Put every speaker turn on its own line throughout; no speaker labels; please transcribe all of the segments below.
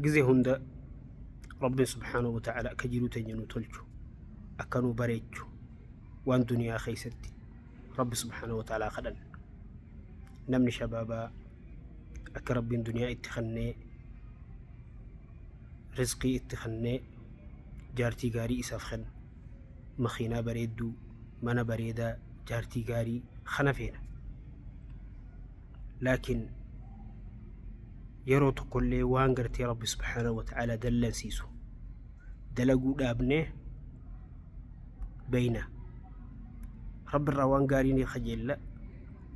Gizee hunda Rabbiin subhaanahu wa ta'ala akka jiruu teenya nu tolchu, akka nu bareechu waan duniyaa keessatti Rabbi subhaanahu wa ta'ala kadhanna. Namni shabaabaa akka Rabbiin duniyaa itti kennee, rizqii itti kennee, jaartii gaarii isaaf kenna, makiinaa bareedduu, mana bareedaa, jaartii gaarii kana feena. Laakiin yeroo tokkollee waan gartee Rabbi subhaanahu wa ta'ala dallansiisu dalaguu dhaabnee beeyna. Rabbi irraa waan gaarii ni kajeella,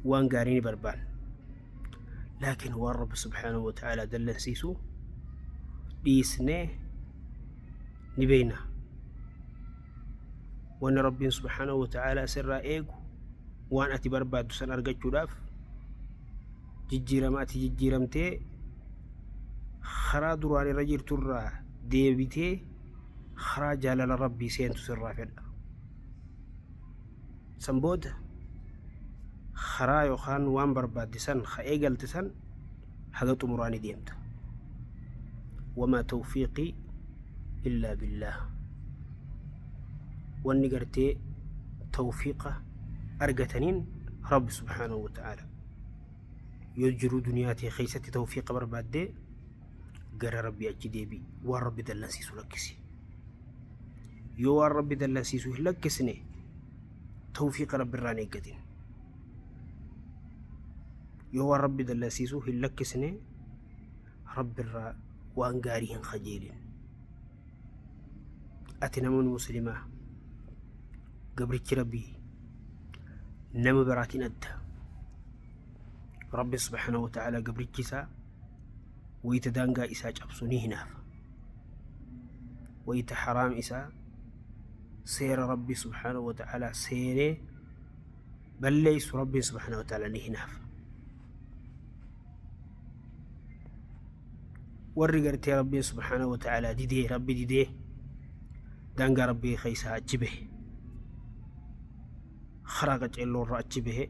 waan gaarii ni barbaanna. Laakiin waan Rabbi subhaanahu wa ta'ala dallansiisu dhiisnee ni beeyna. Wanni Rabbiin subhaanahu wa ta'ala sirraa eegu waan ati barbaaddu san argachuudhaaf jijjiirama ati jijjiiramtee karaa duraan irra jirtu irraa deebitee karaa jaalala Rabbii seentu sirraa fedha. San booda karaa yookaan waan barbaadde san ka eegalte san haga xumuraa ni deemta. Wamaa tawfiiqii illaa billaah. Wanni gartee tawfiiqa argataniin Rabbi subhaanahu wa ta'aala. Yoo jiruu duniyaa tee keessatti tawfiiqa barbaaddee gara Rabbii achi deebi'i. Waan Rabbi dallansiisu lakkisi. Yoo waan Rabbi dallansiisu hin lakkisne tawfiiqa Rabbi irraa hin eeggatin. Yoo waan Rabbi dallansiisu hin lakkisne Rabbi irraa waan gaarii hin kajeelin. Ati namoonni muslimaa gabrichi Rabbii nama biraatiin adda. Rabbi subhaanahu wa ta'ala gabrichi isaa wayita daangaa isaa cabsu ni hinaafa. Wayita haraam isaa seera Rabbi subhaanahu wa ta'ala seenee balleessu Rabbiin subhaanahu wa ta'ala ni hinaafa. Warri gartee Rabbiin subhaanahu wa ta'ala didee, Rabbi didee daangaa Rabbii keessaa achi bahe, karaa qaceelloo irraa achi bahe,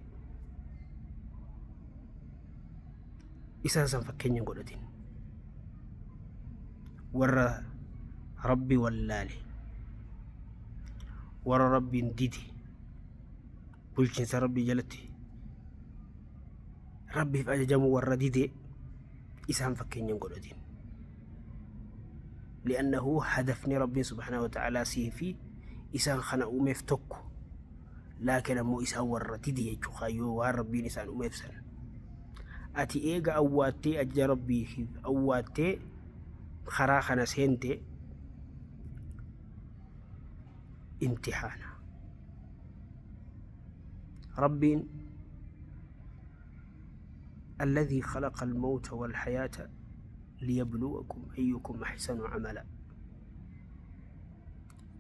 isaan san fakkeenya hin godhatin. Warra Rabbi wallaale, warra Rabbiin dide, bulchiinsa Rabbii jalatti Rabbiif ajajamuu warra dide isaan fakkeenya hin godhatin. Li'annahu hadafni Rabbiin subhaanahu wa ta'aalaa sii fi isaan kana uumeef tokko. Laakiin ammoo isaan warra dide jechuu kaayyoo waan Rabbiin isaan uumeef san. Ati eega awwaattee ajaja Rabbiif awwaattee karaa kana seente imtihaana. Rabbiin alladhii khalaqa almawta walhayaata liyabluwakum ayyukum ahsanu amala.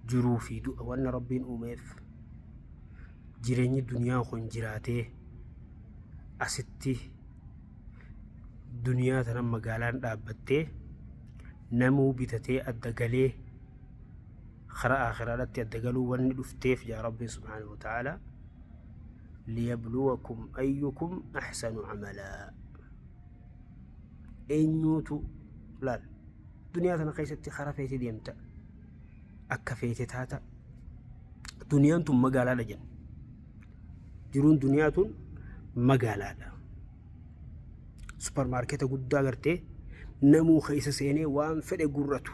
Jiruu fi du'a wanna Rabbiin uumeef jireenyi duniyaa kun jiraatee asitti duniyaa tana magaalaan dhaabbattee namuu bitatee adda galee karaa aakhiraadhatti adda galuu wanni dhufteef jaa Rabbiin subhaanahu wa ta'ala liyabluwakum ayyukum ahsanu amalaa. Eenyuutu laal duniyaa tana keessatti karaa feete deemta, akka feete taata. Duniyaan tun magaalaadha jenna. Jiruun duniyaa tun magaalaadha. Suparmaarkeeta guddaa gartee namuu keessa seenee waan fedhe gurratu.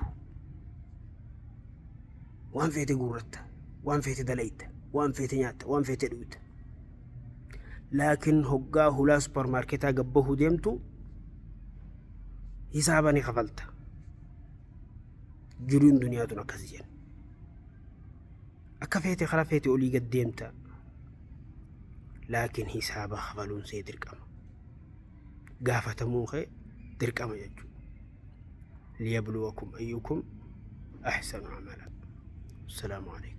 Waan feete guurratta, waan feete dalayta, waan feete nyaatta, waan feete dhuyta. Laakiin hoggaa hulaa suparmaarkeetaa gabbahuu deemtu hisaaba ni kafalta. Jiruun duniyaa tun akkasi jenna. Akka feete karaa feete olii gad deemta. Laakiin hisaaba kafaluun see dirqama. Gaafatamuun kee dirqama jechuudha. Liyabluwakum ayyukum ahsanu amala. Assalaamu alaikum.